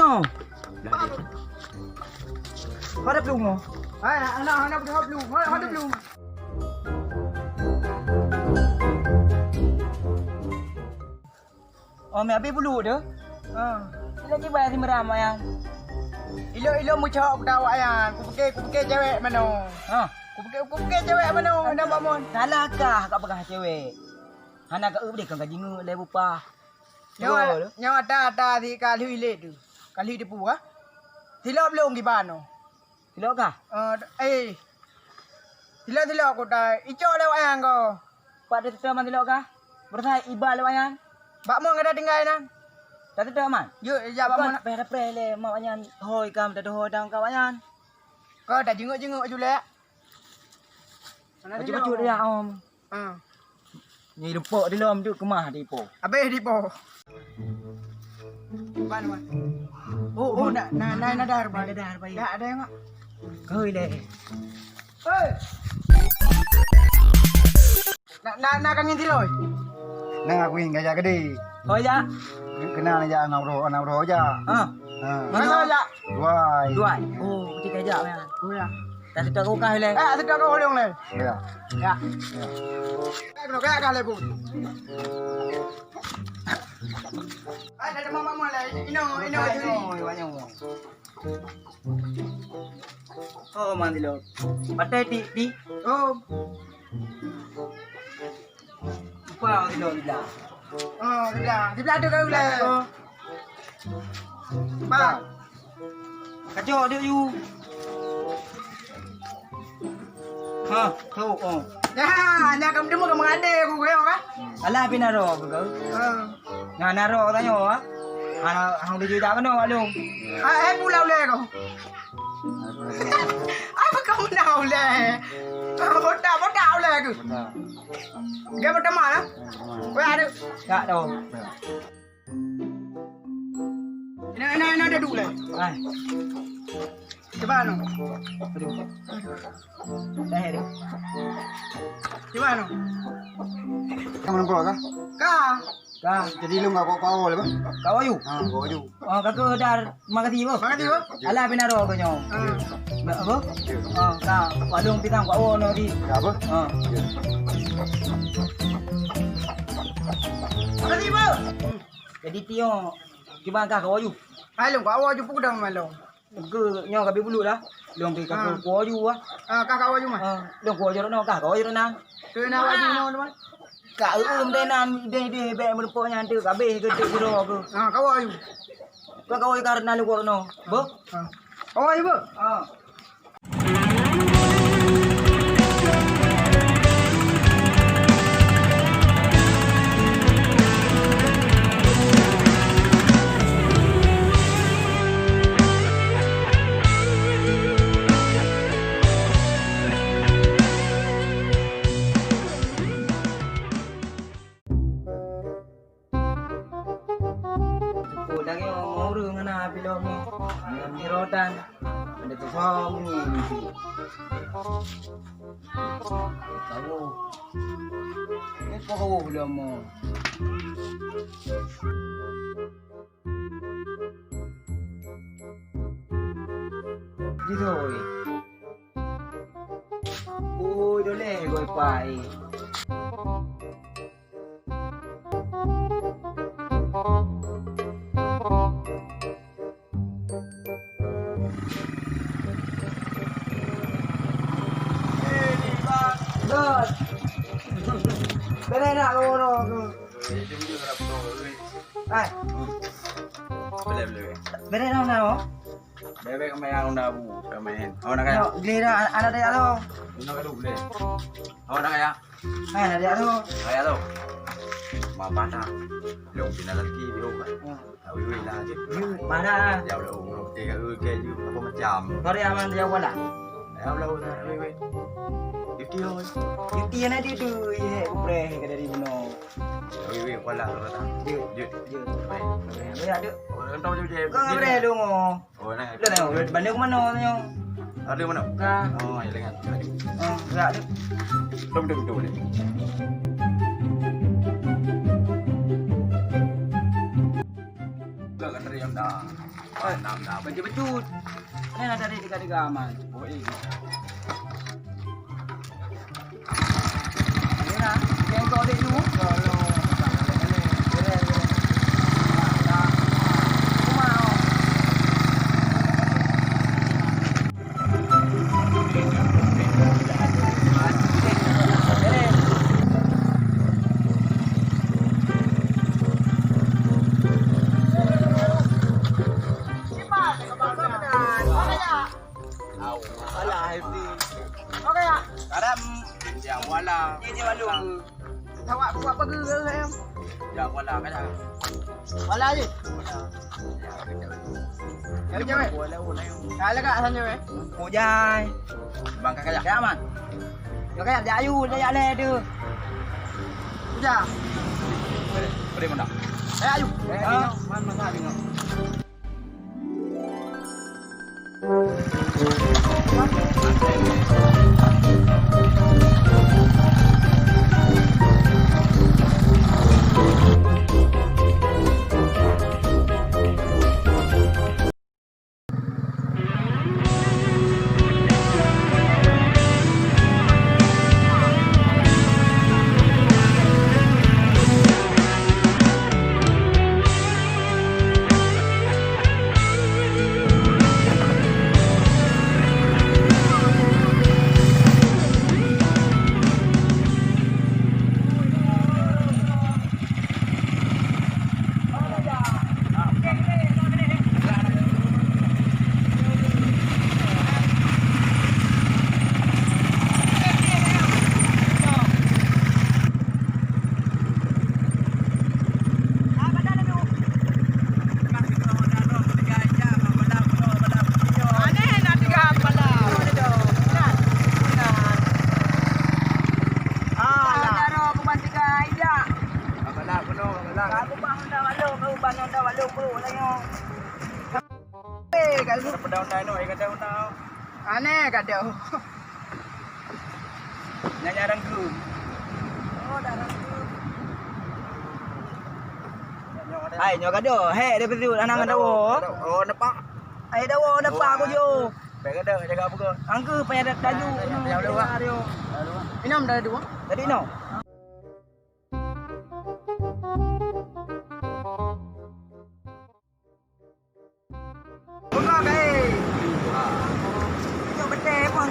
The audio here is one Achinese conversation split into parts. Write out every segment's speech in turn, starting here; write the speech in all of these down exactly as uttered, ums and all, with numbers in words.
Oh. Hana plueng, oh. Hai, anak, hana plueng, hana, hana plueng. Oh, mi abéh buluek tu? Ha. Sila cibai si Meram, Wan Yan. Ilok-ilok meucok dah, Wan Yan. Kupike, kupike cewek mano. Ha. Kupike, kupike cewek mano, hana bamon. Salah kah ka peugah cewek? Hana ka eu deh, ka jingeuk lé bupah. Nyoe, nyoe ata, ata si ka lheueh ilek tu. Ka lheueh dipu, ha? Silop lôn kiban, oh. Silop kah? Eh, eh. Silop-silop kota. Icok lé Wan Yan ko. Pat teutoe man silop kah? Beurasai iba lé Wan Yan. Bak mon gata tinggai nan? Tateutoe man? Yuk, jak bak mon. Payah tapreh lé mak Wan Yan. Hôi kam, tateuhôi dang ka Wan Yan. Ko tajingeuk-jingeuk julek. Bacut-bacut dia, Om. Ha. Ni lupok di lom tu keumah di po. Habéh di po. Ban, ban. Oh, oh, na, na, na, na dar, ban. Na dar, ban. Dak ada yang mak. Kau ile. Hei. Na, na, na kangin tiloi. Na aku ingin gajah gede. Oh ya. Kenal ya anak bro, anak bro aja. Ha. Ha. Mana ya? Duai. Duai. Oh, ketika aja ya. Oh ya. Dah setok kau kah le? Eh, setok kau ulung le. Ya. Ya. Ya. Kau kena kah le pun. Ai, dah demam mak le. Ino, ino, ino. Oh, mandi lo. Patai di, di. Oh. Lupa di lo di belah. Oh, di belah. Di belah tu kau le. Bang. Kacok dia you. Ha, tu, oh. Ya, nya kamu demu kamu ada aku kau kan? Alah pina ro aku kau. Ha. Nah, naro tanyo ah. Ha, hang tuju jak keunoe, Mak Long. Ah, eh, pulau le kau. Apa kau nak uleh? Botak, botak uleh aku. Dia pertama lah. Weh, ada. Tak tahu. Ina, ina, ina ada dua lah. Ai. Cuba anu. Aduh. Dah, dah. Cuba anu. Kamu nampak kah? Kah. Kah. Jadi lu enggak kau kau lah, Bang? Kau ayu. Ha, kau ayu. Oh, kau dar makasih, Bang. Makasih, Bang. Alah pina ro kau nyoe. Ha. Ba-, apa? Ya. Ha, kah. Wadong pisang kau awo no di. Ya, apa? Ha. Ya. Makasih, Bang. Jadi tio kiban kah kau ayu. Hai long kau awo ju pun dah malam. Ke nyoe ka bi bulu dah. Long ke ka kau ayu ah. Ah, kah kau ayu mah. Ah, long kau ayu no kah kau ayu na. Tu na ayu no teman. Ka eu meunan deh deh bek meureumpok nyan tu ka beh ke tu kiro ke. Ah, kau ayu. Kau kau ayu karena lu kau no. Bo? Ah. Kau ayu bo? Ah. Syukur lagèe ureueng hana bilong nyoe. Ngon hirotan. Ada tu sama bunyi ni. Tahu. Ni kau lama. Gitu, oi. Oi, doleh goi pai. Bere nak lorong tu. Hai. Boleh, boleh. Bere nak nak. Bebek main ronda bu, main. Awak nak kaya? Yo, giliran anak daya tu. Nak kadu boleh. Awak nak kaya? Hai, anak daya tu. Kaya tu. Mama nak. Long pina lagi, long. Awi-wi lah je. Mana? Ya Allah, umur tiga ke je apa macam. Kau dia aman dia wala. Ya Allah, awi-wi. Yuki, oi. Yuki na dia tu, ye, upreh ke dari buno. Awi-wi, wala, wala. Dia, dia, dia. Baik. Baik, dia. Orang tahu je. Kau upreh dong. Oh, nah. Dah tahu, banding ke mana tanya? Ada mana? Ka. Oh, ya, dengan. Oh, gerak tu. Betul, betul, betul, betul. Dah, kan dari yang Betul-betul. Ini ada di tiga-tiga aman. Oh, ini. Ini nah, yang kau dek tu. Alah, happy. Okey, ya. Kadang, ya, wala. Ini, ini, malu. Awak buat apa ke, ke, ke? Ya, wala, kadang. Wala je. Wala. Ya, kejap, eh. Wala, wala. Dah lagak sana, eh. Kujai. Bang, kakak, ya. Ya, man. Ya, kakak, ya, ayu, ya, ya, le, tu. Kujai. Boleh, boleh, mana? Ya, ayu. Ya, ayu. Man, mana, tengok. Aneh gadoh. Nyan nyang rangkum. Oh, dah rangkum. Hai, nyoe gadoh. Hek, dia betul. Anak ngan dawa. Oh, nampak. Hai, dawa, nampak aku jo. Baik gadoh, jaga apa kau? Angka payah dah tajuk. Minum dah dua. Tadi no. Buka kai. Tunjuk betai pun.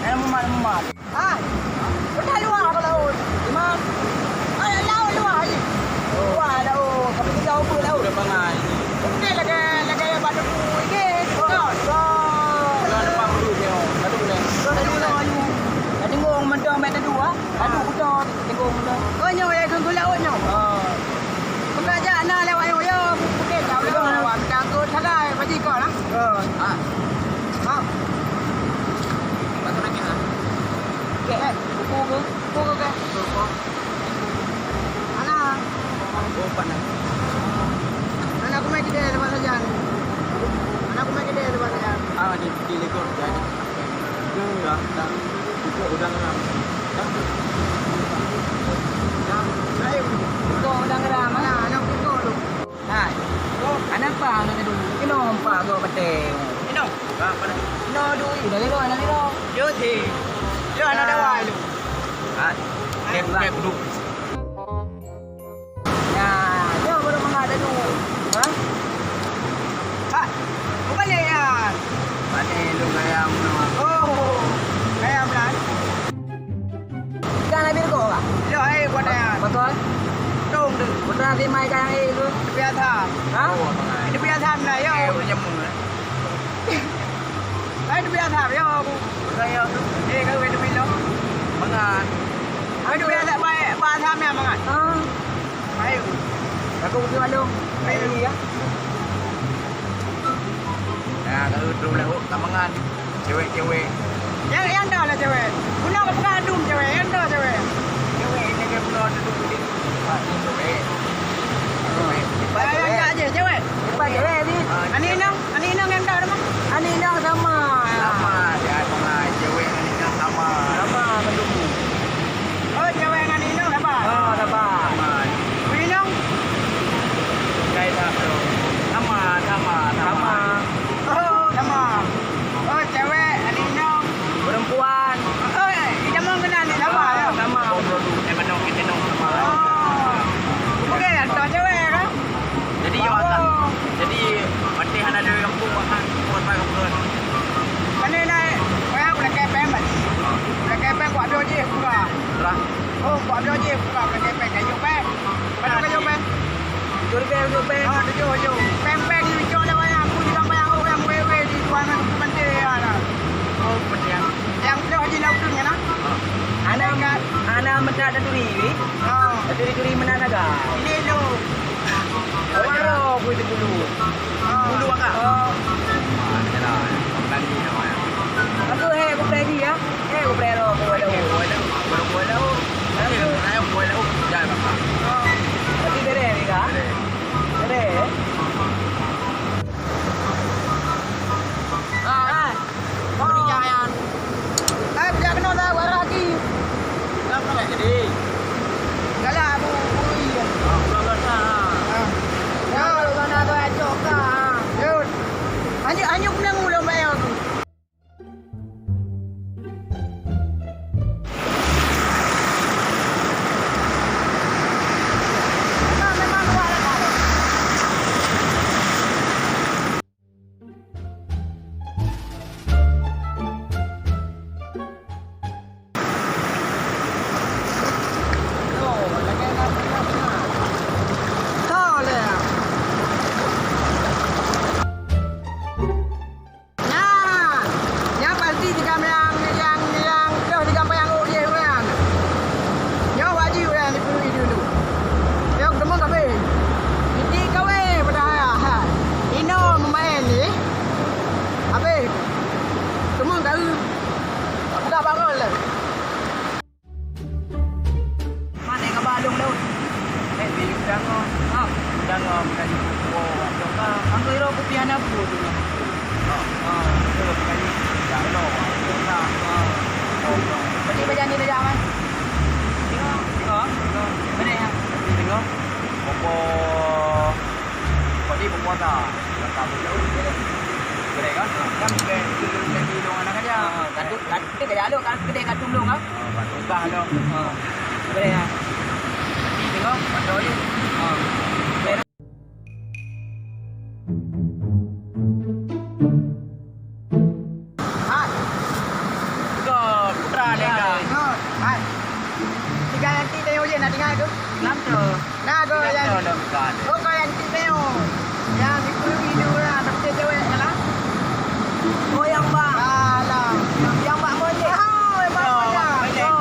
Dalam umat-umat. Hai. Udah luar ke laut. Di mana? Hai, laut luar ni. Luar laut. Kami tinggal apa laut? Udah bangai. Okey, lagi, lagi batu ini. Kau. Kau. Kau depan dulu dia. Kau dulu. Kau dulu. Kau dulu. Kau dulu. Kau dulu. Kau dulu. Aduh, udah, tengok udah. Oh, nyoe ya, genggu laut nyoe. Ha. Bukan jak na lewat nyoe, ya. Bukan jak lewat, lewat. Takut sagai, bagi kau lah. Ha. Ha. Batu lagi, ha. Okey, eh. Buku ke? Buku ke, ke? Buku. Mana? Oh, panas. Mana aku main kedai tempat saja ni? Mana aku main kedai tempat saja? Ah, di, di Legong, jadi. Dah, dah. Buka udang ram. Dah. Dah. Ayo. Buka udang ram, mana? Anak buka tu. Hai. Oh, anak apa anak tu? Kena empat go pete. Ino. Ba, mana? Ino dui, dari lo, dari lo. Yo, si. Yo, anak dawa lu. Ah, kep, kep dulu. Nah, nyoe baru mangat dah tu. Ha? Ha? Bukan ya, ya. Mana lu gaya mula? Oh, gaya mula. Ikan habis kau lah. Yo, eh, buat ya. Betul. Dong tu. Betul nanti mai kayang eh tu. Biasa. Ha? Oh, itu biasa mula, yo. Eh, udah jamu. Hai, tu biasa, yo. Bukan ya. Eh, kau itu bilo. Mangat. Hai, tu biasa, baik. Bahasa meh mangat. Ha. Ayo. Aku pergi malu. Ayo, ya. Nah, kalau terus lauk, tak mangan. Cewek-cewek. Yang, yang dah lah cewek. Guna ke pegang adum cewek, yang dah cewek. Cewek ini dia guna duduk di. Ah, ni cewek. Cewek. Bayang tak aja cewek. Cepat cewek ni. Ah, anak inong, anak inong yang dah dah mah. Anak inong sama. Sama, dia sama. Cewek anak inong sama. Sama, betul. Oh, cewek ngan inong sabar? Oh, sabar. Sabar. Inong? Dulu, Kak. Oh. Ah, yalah. Lagi nama ya. Aku, eh, aku ready ya. Eh, aku ready, aku ready. Aku ready. Aku ready. Aku ready. Jangan, Kak. Oh. Tapi beres ni, Kak? Beres. Beres, eh? Ah. Hai, peujak keunoe dah, warah aki. Kenapa nggak jadi? Galak, Bu, Bu, iya. Ah, bulan-bulan sana. Ah. Ya, mana tu acok kah? Yun. Hanyut, hanyut kena ngulung bayar aku. Memang, memang luar lah. Nyan, nyan pasti tiga meuyang, meuyang, meuyang, troh tiga meuyang oh jeh meuyang. Nyoe wajéb ureueng dipeurui dulu. Nyoe teumon kabeh. Piti kawé padahai. Inoe meumaén jih. Habéh. Teumon ka eu. Buka bangon lé. Mana ka ba lôn daun? Eh, beli udang oh. Ha, udang oh, bukan ibu oh, bukan. Angkau iro kupi anak bu tu. Ha, ha, tu bukan ibu udang oh, bukan. Ha. Oh, bukan. Berarti belajar ni belajar, Man? Tengok. Tengok. Tengok. Mana ya? Tengok. Popo. Kok ni popo tak? Kata bu daun je. Boleh kan? Kan boleh. Boleh. Boleh. Boleh. Boleh. Kita kaya lok, kan kedai kat Tum Long, ah. Oh, kat Tum Long. Ah. Boleh, ya. Nanti tengok, pantau je. Ah. Boleh. Hai. Tengok, putra dia, Kak. Hai. Tiga nanti tengok je, nak dengar tu. Kenapa tu? Nah, go yang, go go yang ti meo. Yang di puluh itu lah, tapi dia cewek lah. Oh, yang bak. Alah. Yang bak monyet. Oh, yang bak monyet.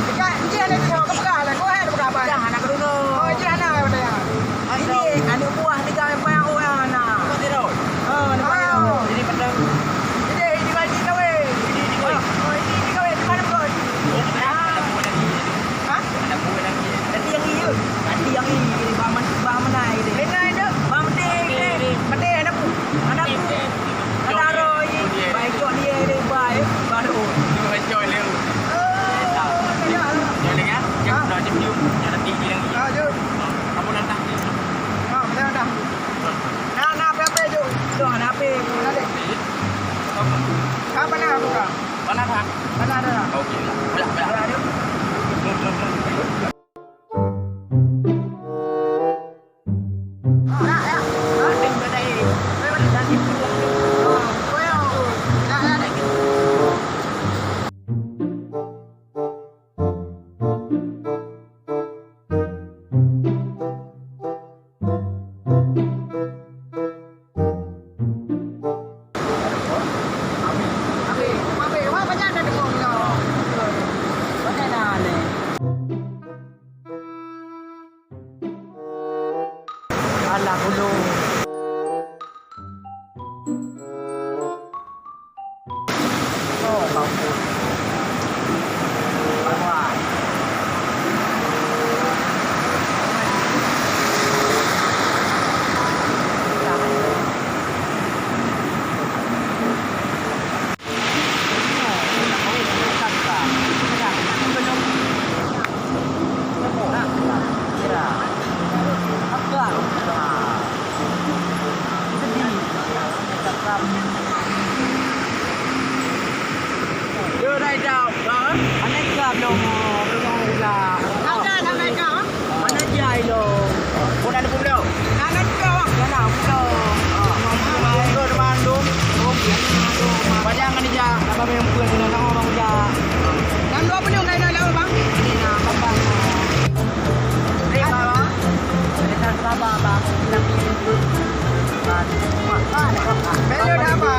Dekat, dia ada di sana, kepegang lah. Go ahead, kepegang abang. Dah, anak dulu. Oh, dia anak, dia. Ini anak buah tiga yang paling awal, anak. Apa dia, Rod? Oh, anak baru. Ini betul. Ini, ini bagi kawin. Ini, ini kawin. Oh, ini, ini kawin. Di mana, Rod? Oh, kenapa? Ha? Nanti yang iya. Nanti yang iya. Bang men-, bang menai dia. Menai dia. Bang mati. Mati, mati. Mati, anak ku. Anak ku. Nak taruh ini. Baik kok dia, dia baik. Baru. Itu enjoy dia. Oh, tak. Enjoy dia, ya. Dia dah cium. Dia nanti dia yang iya. Ah, jom. Kamu datang ni. Ah, saya dah. Nah, nah, apa-apa, jom. Jom, ada apa? Mana dia? Apa? Apa nak buka? Panas, ha? Panas dah. Okey lah. Banyak, banyak. Banyak, jom. Jom, jom, jom. Alah, bulu. Oh, ampun. Bawah. Yo, dah jawab, ha? Aneuk ka belum, belum ulah. Ada, ada, ada. Mana dia lo? Pun ada pun belum? Ada juga. Ada, belum. Pun tu teman tu. Padahal kan dia, apa yang pun kena sama bang dia. Dan dua puluh kan ada, bang? Ini nak tambah. Beli apa? Beli tambah, bang. Beli apa? Beli apa?